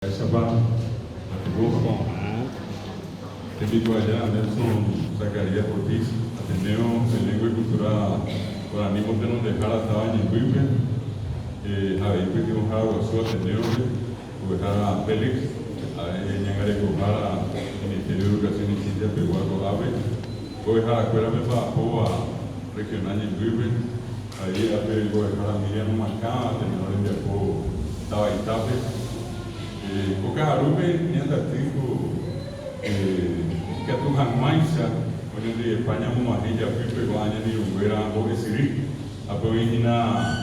Mba'éichapa atyguóva? Tembikuaajára Nelson Zacarías Ortiz, Ateneo de Lengua y Cultura Guarani motenondehára táva Ñembýpe, ha avei pytyvõhára guasu Ateneo-pe, mbo'ehára Félix, ha'e ñangarekohára Ministerio de Educación y Ciencia pegua ko'ápe, mbo'eharakuéra pemba'apóva Regional Ñembýpe, avei ápe mbo'ehára Miriam omoakãva Ateneo rembiapo tavaitápe. Ko ka'arúpe ñandaty ko ikatu hag̃uáicha oñondivepa ñamog̃uahẽ ijapýpegua añanirũnguéra mbo'esyry. Ápe oĩ hína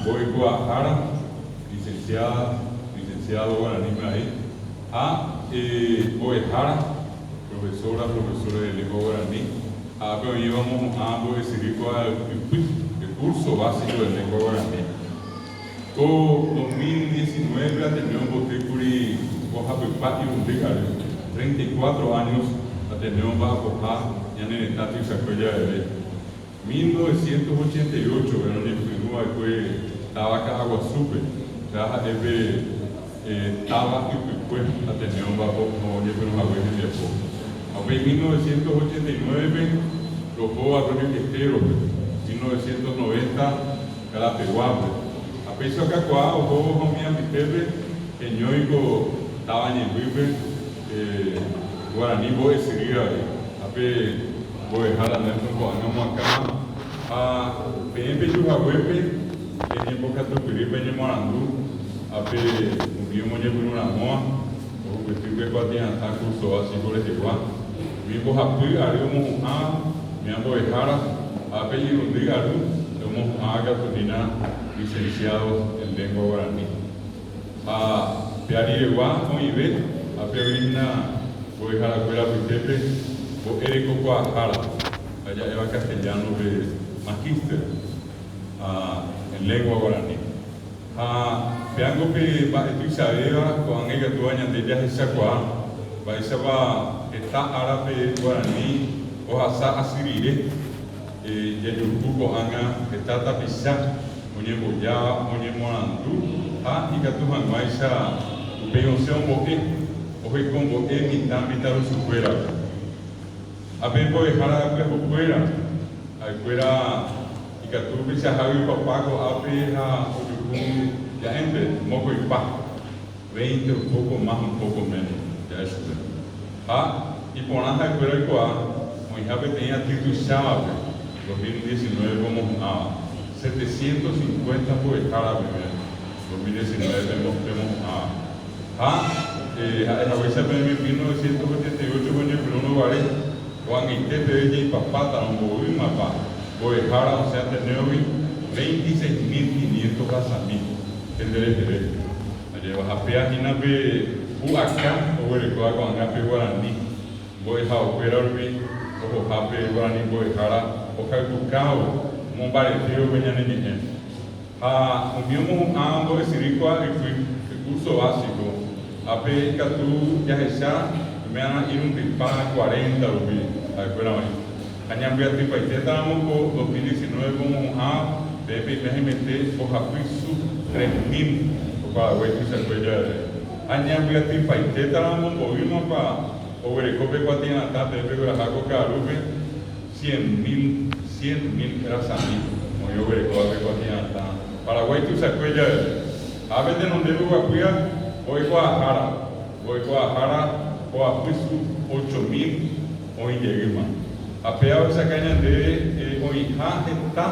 mbo'ekuaahára, licenciada, licenciado guaraníme avei, ha mbo'ehára, profesora, profesores de lengua guarani, ha ápe oĩva omohu'ã mbo'esyry kuaaypy, el curso básico de lengua guarani. Ko 2019-pe Ateneo ombotýkuri mbohapypa irundy ary, 34 años, Ateneo omba'apoha ñane retã tuichakue javeve. 1988-pe roñepyrũva'ekue táva Ka'aguasúpe, péva ha'e pe táva ypykue Ateneo omba'apo oñepyrũhague hembiapo. Ha upéi 1989-pe roho Arroyo Estero-pe, 1990 Karapeguápe. Ha péicha okakuaa ohóvo ha umi apytépe heñói ko táva ñembýpe guarani mbo'esyry avei. Ha pe mbo'ehára Nelson ko'ág̃a omoakãva ha peẽ peju haguépe peñembokatupyry peñemoarandu ha pe umi omoñepyrũ ramóva ohupyty pe kuatia'atã curso básico rehegua, umi mbohapy ary omohu'ãva umi ambo'ehára ha pe irundy ary omohu'ãva katu hína licenciado en lengua guarani. Ha pe ariregua oĩve ha pe oĩ hína mbo'eharakuéra apytépe mbo'erekokuaahára ha ja'éva castellano-pe magíster ha en lengua guarani. Ha péango pe mba'e tuichavéva ko'ág̃a ikatúva ñande jahechakuaa mba'éichapa heta árape guarani ohasa asy rire jajuhu ko'ág̃a heta tapicha oñembojáva oñemoarandu ha ikatu hag̃uáicha upéi osẽ ombo'e ohekombo'e mitã mitãrusukuérape. Ha pe mbo'ehára pyahukuéra, ha'ekuéra ikatu upeichahágui opapa ko'ápe ha ojuhu ja'énte mokõipa, veinte un poco más un poco menos, ja'e chupe. Ha iporã ha'ekuéra oikuaa oĩha peteĩ aty tuichávape 2019 omohu'ãva, 750 mbo'ehára peve 2019 pemohu'ãva. Ha ha'e haguéicha peẽme 1988 oñepyrũrõ guare, ko'ag̃aite peve jaipapátarõ mboýmapa mbo'ehára osẽ Ateneo-gui veintiséis mil quinientos rasami pende reheve. Ajéva ha péa hína pe pu'aka oguerekóva ko'ág̃a pe guarani mbo'ehaokuéra rupi ohohápe guarani mbo'ehára ohayhukávo omombaretévo pe ñane ñe'ẽ. Ha umi omohu'ã mbo'esyry kua ypy, curso básico, ápe ikatu jahecha ume'arã irundypa cuarenta rupi ha'ekuéra oĩ. Ha ñambyatypaitétaramo ko 2019 omohu'ã peẽ peime haimete mbohapy su 3000 ko Paraguái tuichakue javeve. Ha ñambyatypaitétaramo mboýmapa oguereko pe kuatia'atã peẽ pegueraha ko ka'arúpe, Cien mil, cien mil rasami oĩ oguerekóva pe kuatia'atã Paraguái tuichakue jave. Ha pe tenonde ruguapýa mbo'ekuaahára, mbo'ekuaahára poapy su ocho mil oĩ jeýma. Ha péva ohechaka ñandéve oĩha heta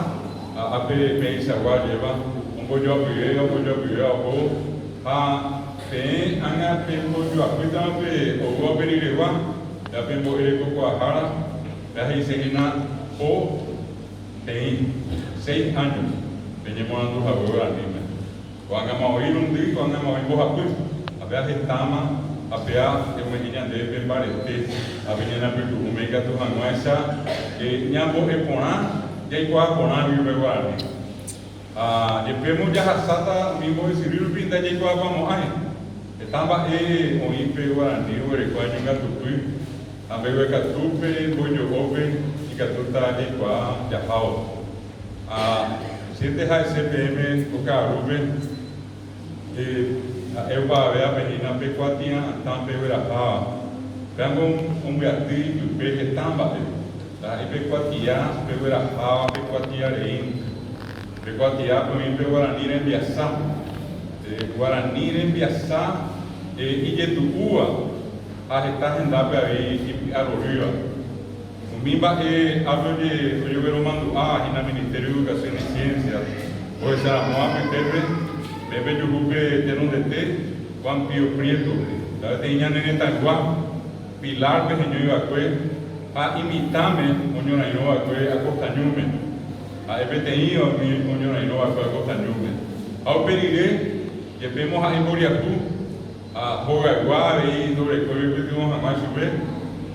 ápe peẽichagua ajéva ombojoapyvéva, ombojoapyvéva ohóvo ha peẽ ág̃a pembojoapýtama pe oúva upe riregua, ha pembo'erekokuaahára. La he'ise hína po teĩ, seis años, peñemoarandu hague guaraníme. Ko'ág̃ama oĩ irundy, ko'ág̃ama oĩ mbohapy, ha péa hetáma ha péa ome'ẽ ñandéve pe mbarete ha pe ñane apytu'ũme ikatu hag̃uáicha ñambo'e porã, jaikuaa porãgui upe guarani. Ha jepémo jahasáta umi mbo'esyry rupi ndajaikuaapamo'ãi. Heta mba'e oĩ pe guarani oguerekóva ñongatupy ha mbeguekatúpe mbojo'ópe ikatúta jaikuaa jahávo. Ha chénte ha'ese peẽme ko ka'arúpe. Ha'e opavavévape hína pe kuatia'atã pegueraháva. Péango ombyaty ipype heta mba'e. Ndaha'éi pe kuatia pegueraháva pe kuatia reínte. Pe kuatiápe oĩ pe guarani rembiasa. Guarani rembiasa ijetu'úva ha heta hendápe avei ipy'arorýva. Umi mba'e ápe ojegueromandu'áva hína Ministerio de Educación y Ciencias ohecharamóva apytépe, peẽ pejuhu pe tenondete Juan Pío Prieto-pe, ha peteĩ ñane retãygua Pilar-pe heñói va'ekue ha imitãme oñorairõ va'ekue Acosta Ñúme. Ha'e peteĩva umi oñorairõ va'ekue Acosta Ñúme. Ha upe rire, jepémo ha'e imboriahu, Ha hogaygua avei ndorekói oipytyvõ hag̃ua chupe,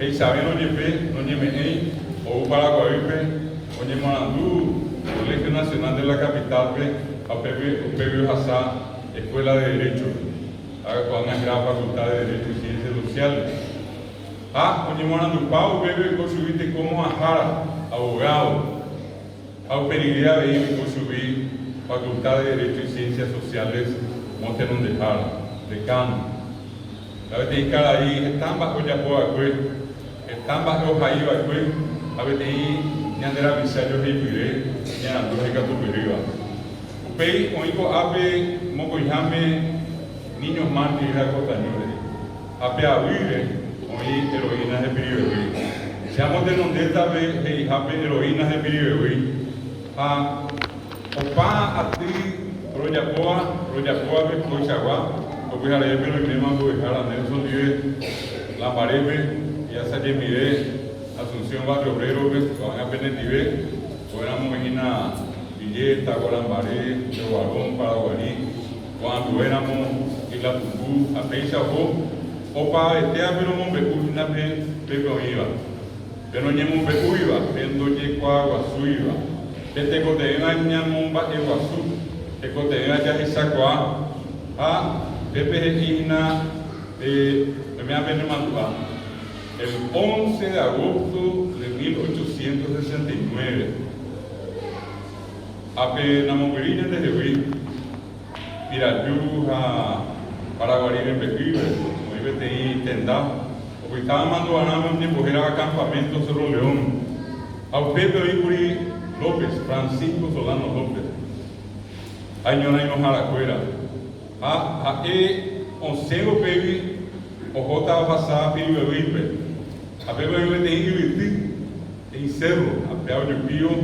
he'ichavérõ jepe noñeme'ẽi, ou Paraguaýpe oñemoarandu Colegio Nacional de la Capital-pe ha upépe upégui ohasa Escuela de Derecho-pe, ha ko'ág̃a héra Facultad de Derecho y Ciencias Sociales. Ha oñemoarandupávo upépe oiko chugui teko mo'ãhára, abogado. Ha upe rire avei oiko chugui Facultad de Derecho y Ciencias Sociales motenondehára, decano. Ha peteĩ karai heta mba'e ojapo va'ekue, heta mba'e ohai va'ekue ha peteĩ ñande rapicha joheipyre iñarandu ha ikatupyrýva. Upéi oĩ ko'ápe mokõiháme Niños Mártires ha Costa Ñu rehe. Ha pe avýre oĩ heroína hepirivevýi. Che amotenondéta pe he'ihápe heroína hepirivevýi. Ha opa aty rojapóva, rojapóvape koichagua, ko pyharevépe roiméma mbo'ehára Nelson ndive, Lambarépe, Hi'asajemire, Asunción Barrio Obrero-pe, ko'ág̃a penendive, oéramo hína Villeta, Guarambare, Yoguarón, Paraguarí. Ko'ãmbuéramo Isla Puku ha péicha oho, opavavetévape romombe'u hína pe pépe oĩva, pe noñemombe'úiva, pe ndojekuaaguasúiva, pe tekotevẽva ñamomba'eguasu, tekotevẽva jahechakuaa, ha pépe he'i hína pe oiméva penemandu'a, El once de agosto de 1869, ha pe namombyrýi ñandehegui, Piraju ha Paraguari rembe'ýpe oĩ peteĩ tenda opytáva mandu'arãme oñembohérava Campamento Cerro León, ha upépe oĩkuri López, Francisco Solano López, ha iñorairõharakuéra, ha ha'e osẽvo pégui ohóta ohasa Pirivevýipe, ha pépe oĩ peteĩ yvyty, peteĩ cerro, ha péva ojupívo.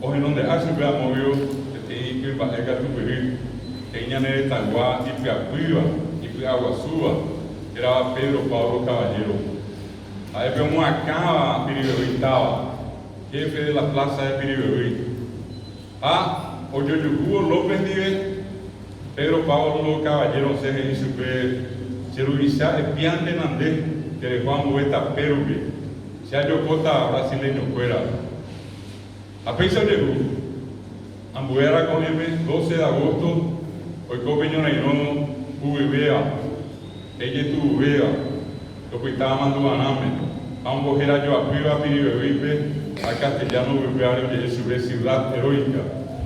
Ohenonde'a chupe amóvio peteĩ kuimba'e katupyry, peteĩ ñane retãygua ipyapýva, ipy'aguasúva, hérava Pedro Pablo Caballero. Ha'e pe omoakãva Pirivevýi táva, jefe de la plaza de Pirivevýi. Ha ojojuhúvo López ndive, Pedro Pablo Caballero osẽ he'i chupe, Che ruvicha epiántena nde, tereho ambue tape rupi, che ajokóta brasileñokuéra. Ha péicha ojehu, ambue arako'ẽme, doce de agosto, oiko pe ñorairõ huguyvéva, ijetu'uvéva, opytáva mandu'arãme, ha omboherajoapýva Pirivevýipe ha castellano vypévare oje'e chupe Ciudad Heroica,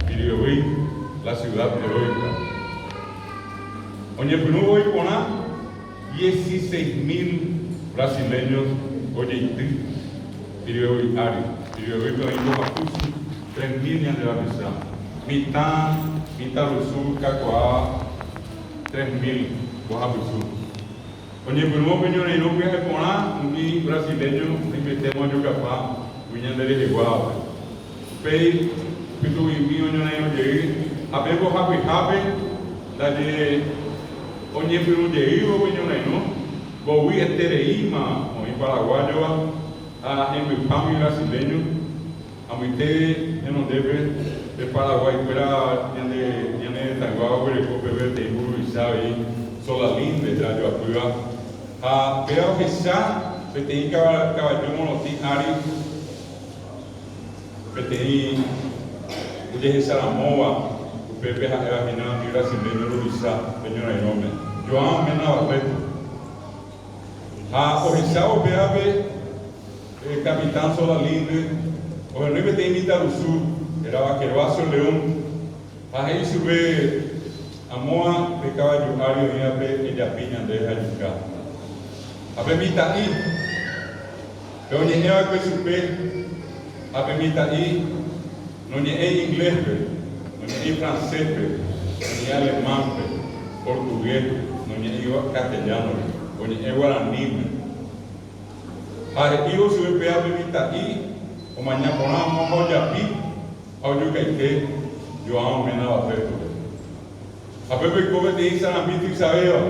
Pirivevýi, la Ciudad Heroica. Oñepyrũvo iporã, Dieciséis mil brasileños ojeity Pirivevýi ári. Pirivevýipe oĩ mbohapysu 3000 ñande rapicha. Mitã, mitãrusu kakuaáva 3000 mbohapysu. Oñepyrũvo pe ñorairõ pya'e porã umi brasileño oimbetéma ojokapa umi ñande reheguávape. Upéi pytu'u'imi oñorairõ jey ha pe mbohapyhápe ndaje oñepyrũ jeývo pe ñorairõ, mbovy etereíma oĩ paraguáyova ha hembypámi brasileño, amoite henondépe pe Paraguái kuéra ñande ñane retãygua oguereko peve peteĩ mburuvicha avei Solalinde héra joapýva ha péva ohecha peteĩ kavaju morotĩ ári Peteĩ ojehecharamóva upépe ha'éva hína umi brasileño ruvicha pe ñorairõme, João Mena Barreto. Ha ohechávo upévape pe capitán Solalinde ohenói peteĩ mitãrusu hérava Gervasio León ha he'i chupe. Amóa pe kavaju ári oĩvape ejapi ñande ha ejuka. Ha pe mitã'i, pe oñe'ẽ va'ekue chupe, ha pe mitã'i noñe'ẽi ingléspe, noñe'ẽi francéspe, noñe'ẽi alemánpe, portuguéspe, noñe'ẽi castellánope, oñe'ẽ guaraníme. Ha he'ívo chupe péva pe mitã'i omaña porã amo ha ojapi ha ojukaite João ména Barretope. Ha pépe oiko peteĩ sarambi tuichavéva,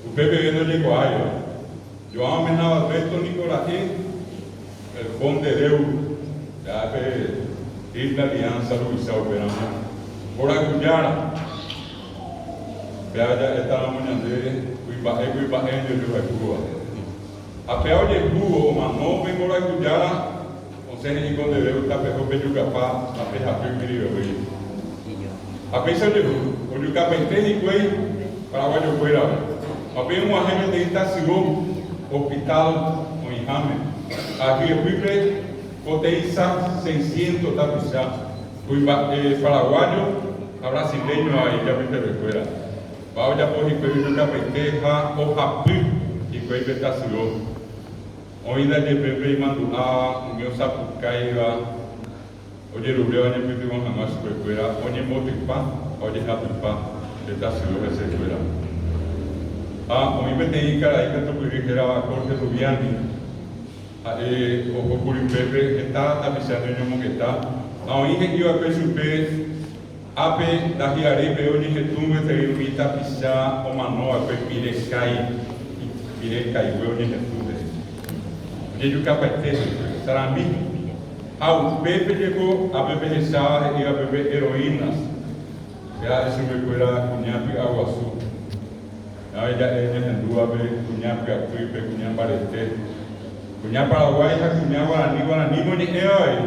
upe peve ndojekuaáiva. João ména Barreto niko ra'e el Conde Deu, ja'e pe Triple Alianza ruvicha upéramo, mborayhujára. Péva ja'étaramo ñande kuimba'e kuimba'éndi ojohayhúva. Ha péva ojehúvo omano pe mborayhujára osẽ he'i ko ndeve tapeho pejukapa ha pehapy pirivevýi. Ha péicha ojehu, ojukapaite hikuái paraguayokuérape. Ha upéi og̃uahẽ peteĩ tasyo, hospital, oĩháme, ha hyepýpe poteĩsa seiscientos tapicha. Kuimba'e paraguayo ha brasileño avei ijapytepekuéra. Mba'e ojapo hikuái ojukapaite ha ohapy hikuái pe tasyo. Oĩ ndaje pépe imandu'áva umi osapukáiva ojeruréva oñepytyvõ hag̃ua chupekuéra oñembotypa ha ojehapypa pe tasyo hesekuéra. Ha oĩ peteĩ karai katupyry hérava Jorge Rubiani. Ha'e oho kuri upépe heta tapichándi oñomongeta, ha oĩ he'i va'ekue chupe, Ápe ndahi'aréi peve oñehetũ gueteri umi tapicha omano va'ekue pire kái, pire kaigue oñehetũ he'i. Ojejukapaite chupe, sarambi. Ha upépe jeko ápe pehecháva he'íva pépe heroínas, pe ha'e chupekuéra kuña py'aguasu. Ave ja'e ñahendúvape kuña pyapýpe, kuña mbarete, kuña paraguái ha kuña guarani, guaraníme oñe'ẽva avei.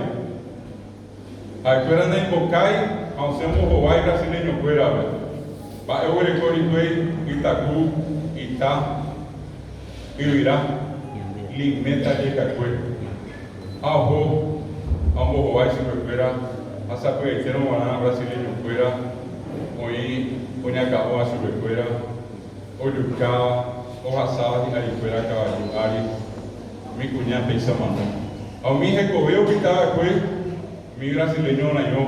Ha'ekuéra naimbokái ha osẽ ombohovái brasileñokuérape. Mba'e oguereko hikuái ytaku, ita, yvyra, liméta jekakue. Ha oho ha ombohovái chupekuéra ha sapy'aitérõ g̃uarã brasileñokuéra oĩ oñakã'óva chupekuéra, ojukáva, ohasáva hi'arikuéra kavaju ári, umi kuña péicha omano. Ha umi hekove opyta va'ekue umi brasileño orairõ,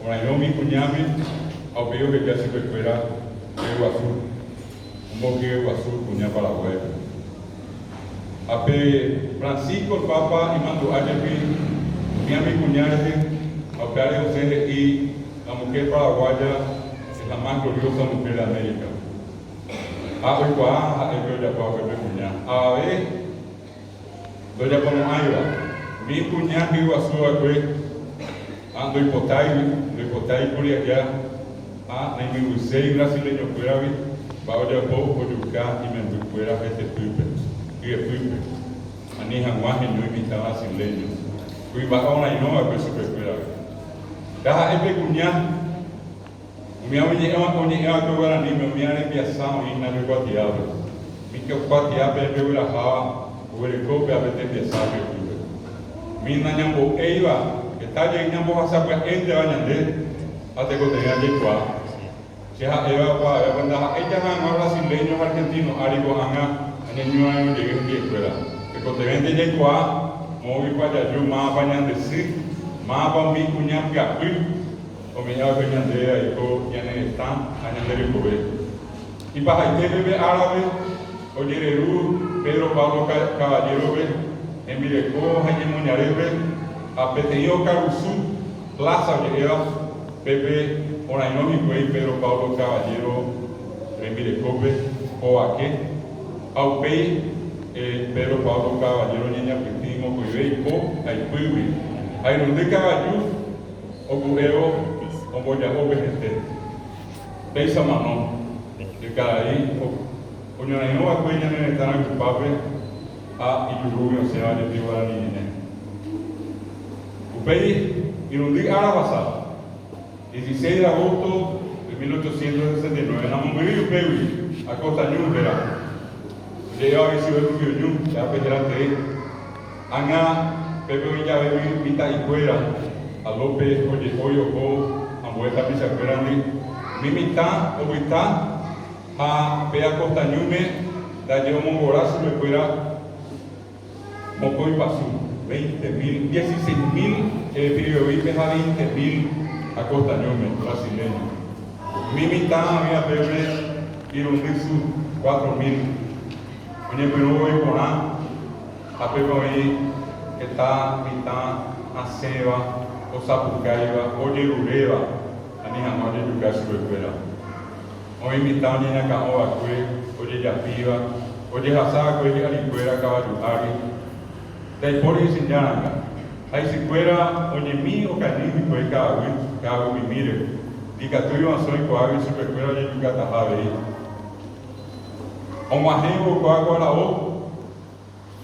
orairõ umi kuñáme ha upéi oheja chupekuéra hyeguasu. Ombohyeguasu kuña Paraguáipe. Ha pe Francisco el Papa imandu'a jepi umi ami kuña rehe ha upévare osẽ he'i la mujer paraguaya es la más gloriosa mujer de América. Ha oikuaa ha'e pe ojapo va'ekue pe kuña. Avave ndojapomo'ãiva. Umi kuña hyeguasu va'ekue ha ndoipotáigui, ndoipotái kuri aja ha naimembyséi brasileñokuéragui mba'e ojapo ojuka imembykuéra hetepýpe, hyepýpe, ani hag̃ua heñói mitã brasileño, kuimba'e orairõ va'ekue chupekuéragui. Ndaha'éi pe kuña. Umi oñe'ẽva oñe'ẽva'ekue guaraníme, umi arembiasa oĩ hína pe kuatiápe. Umi kuatia peẽ pegueraháva oguereko upéva pe tembiasa hyepýpe. Umi nañambo'éiva, heta jey ñambohasa pya'énteva ñande ha tekotevẽva jaikuaa. Che ha'éva opavavévape ndaha'éi jaha hag̃ua brasileño ha argentino ári ko'ág̃a añeñorairõ jey hendiekuéra. Tekotevẽnte jaikuaa moõguipa jaju mávapa ñande sy, mávapa umi kuña pyapy. Ome'ẽ va'ekue ñandéve aiko ñane retã ha ñande rekove. Ipahaitépe pe árape ojereru Pedro Pablo Caballero-pe, hembireko ha iñemoñarépe ha peteĩ okarusu, plaza oje'éva, pépe orairõ hikuái Pedro Pablo Caballero rembirekópe hovake ha upéi Pedro Pablo Caballero oñeñapytĩ mokõive ipo ha ipýgui ha irundy kavaju Oku'évo omboja'o pe hete. Péicha omano, pe karai oñorairõ va'ekue ñane retã rayhupápe ha ijurúgui osẽva jepi guarani ñe'ẽ. Upéi irundy ára ohasa, 16 de agosto de 1869, namombyry upégui Acosta Ñu héra, oje'éva avei chupe Rubio Ñu, pévape héra tee. Ág̃a pépe oĩ jave mitã'ikuéra ha López oje'ói oho ambue tapichakuérandi. Umi mitã opyta ha pe Acosta ñúme ndaje omongora chupekuéra mokõi pasu, veinte mil, dieciséis mil Piribebuípe ha veinte mil Acosta ñúme, brasileño. Umi mitã oĩva pépe irundy su, 4000. Oñepyrũvo iporã ha pépe oĩ heta mitã hasẽva, osapukáiva, ojeruréva ani hag̃ua ojejuka chupekuéra. Oĩ mitã oñeñakã'o va'ekue, ojejapíva, ojehasa va'ekue hi'arikuéra kavaju ári. Ndaipóri isyjáranga, ha isykuéra oñemi okañy hikuái ka'aguy, ka'aguymimíre, ndikatúi osẽ oikuaágui chupekuéra ojejukataha avei. Og̃uahẽvo ko'a ko aravo,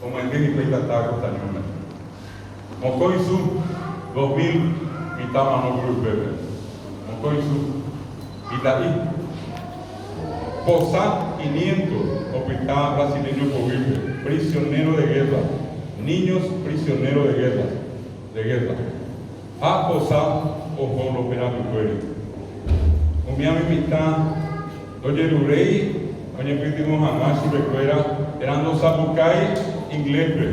omyendy hikuái tata Acosta ñúme. Mokõi su, 2000 mitã omano kuri upépe. Mokõi su, ita'i. Posa quinientos opyta brasileño poguýpe, prisionero de guerra, niños prisionero de guerra, de guerra. Ha posa oho López rapykuéri. Umi umi mitã ndojeruréi oñepytyvõ hag̃ua chupekuéra térã ndosapukái inglés-pe.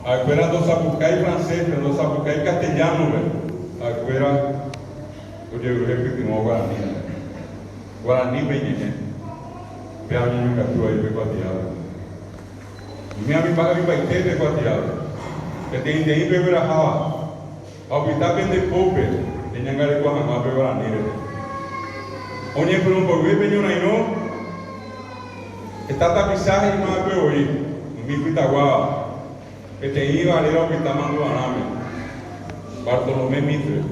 Ha'ekuéra ndosapukái francés-pe, ndosapukái castellano-pe. Ha'ekuéra ojerure pytyvõ guaraníre. Guaranípe iñe'ẽ, péva oñeñongatu vai pe kuatiápe. Umi umi mba'e oĩmbaite pe kuatiápe, peteĩteĩ pegueraháva ha opyta pende pópe peñangareko hag̃ua pe guarani rehe. Oñepyrũ mboyve pe ñorairõ, heta tapicha he'íma va'ekue voi umi pytaguáva, peteĩva réra opyta mandu'arãme, Bartolomé Mitre,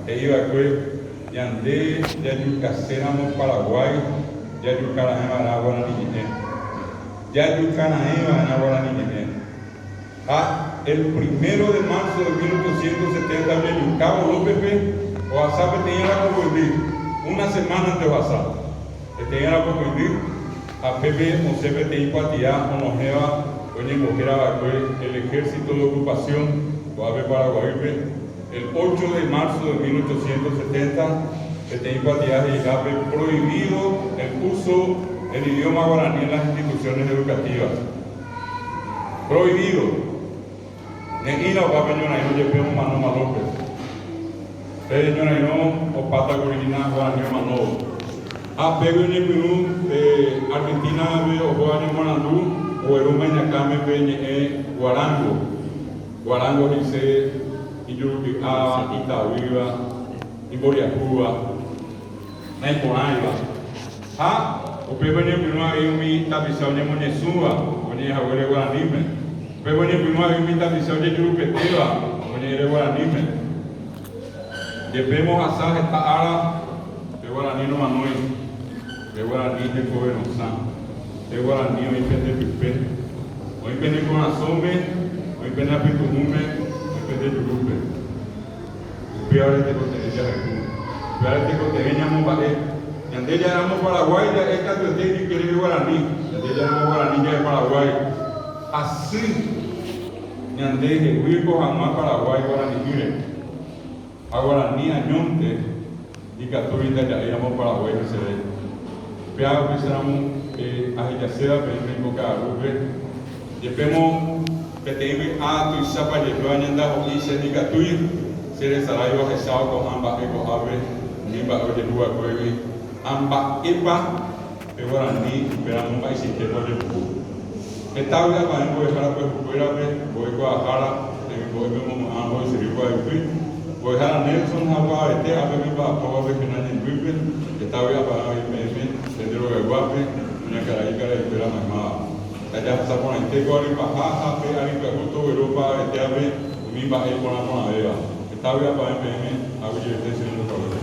he'i va'ekue ñande jajukaséramo Paraguái jajukaraẽ va'erã guarani ñe'ẽ. Jajukaraẽ va'erã guarani ñe'ẽ. Ha el primero de marzo de 1870 ojejukávo Lópezpe ohasa peteĩ arapokõindy, una semánante ohasa peteĩ arapokõindy ha pépe osẽ peteĩ kuatia onohẽva oñembohéra va'ekue el Ejército de Ocupación ko'ápe Paraguaýpe el 8 de marzo de 1870 peteĩ kuatia he'ihápe prohibido el uso del idioma guaraní en las instituciones educativas. Prohibido. Ne'ĩra opa pe ñorairõ jepe omanóma López. Pe ñorairõ opáta kuri hína guarani omanóvo. Ha pégui oñepyrũ pe Argentina-pe oho añomoarandu oguerúma iñakãme pe ñe'ẽ guarango. Guarango he'ise ijuruky'áva, itavýva, imboriahúva. Naiporãiva. Ha upépe oñepyrũ avei umi tapicha oñemoñesũva oñe'ẽ haguére guaraníme. Upépe oñepyrũ avei umi tapicha ojejurupetéva oñe'ẽre guaraníme. Jepémo ohasa heta ára pe guarani nomanói, pe guarani hekove rosã, pe guarani oĩ pende pype, oĩ pene korasõme, oĩ pene apytu'ũme, oĩ pende jurúpe. Upévare tekotevẽ jahayhu. Upévare tekotevẽ ñamomba'e. Ñande ja'éramo Paraguái ja'e katuete ijykére guarani. Ñande ja'éramo guarani ja'e Paraguái. Hasy ñande hegui oiko hag̃ua Paraguái guarani'ỹre. Ha guarani añónte ikatúi ndaja'éiramo Paraguái heseve. Upéva upéicharamo pe ahejaséva peẽme ko ka'arúpe. Jepémo peteĩ vy'a tuichápa jepe añandaho'i che ndikatúi che resarái ohechávo ko'ã mba'e ko'ápe umi mba'e ojehu va'ekuégui ha mba'épa pe guarani upéramo mba'eichaitépa ojeporu. Heta vy'apavẽ mbo'ehára pyahukuérape, mbo'ekuaahára, temimbo'épe omomo'ã mbo'esyry kuaaypy, mbo'ehára Nelson ha opavavete ápe pemba'apóvape Hena Ñembýpe, heta vy'apavẽ avei peẽme, pende rogayguápe, kuñakarai karaikuéra maymáva. Jajahasa porãite ko ary paha ha pe ary pyahu togueru opavavetévape umi mba'e iporã porãvéva. Heta vy'apavẽ peẽme, aguyjevete che rendu haguére.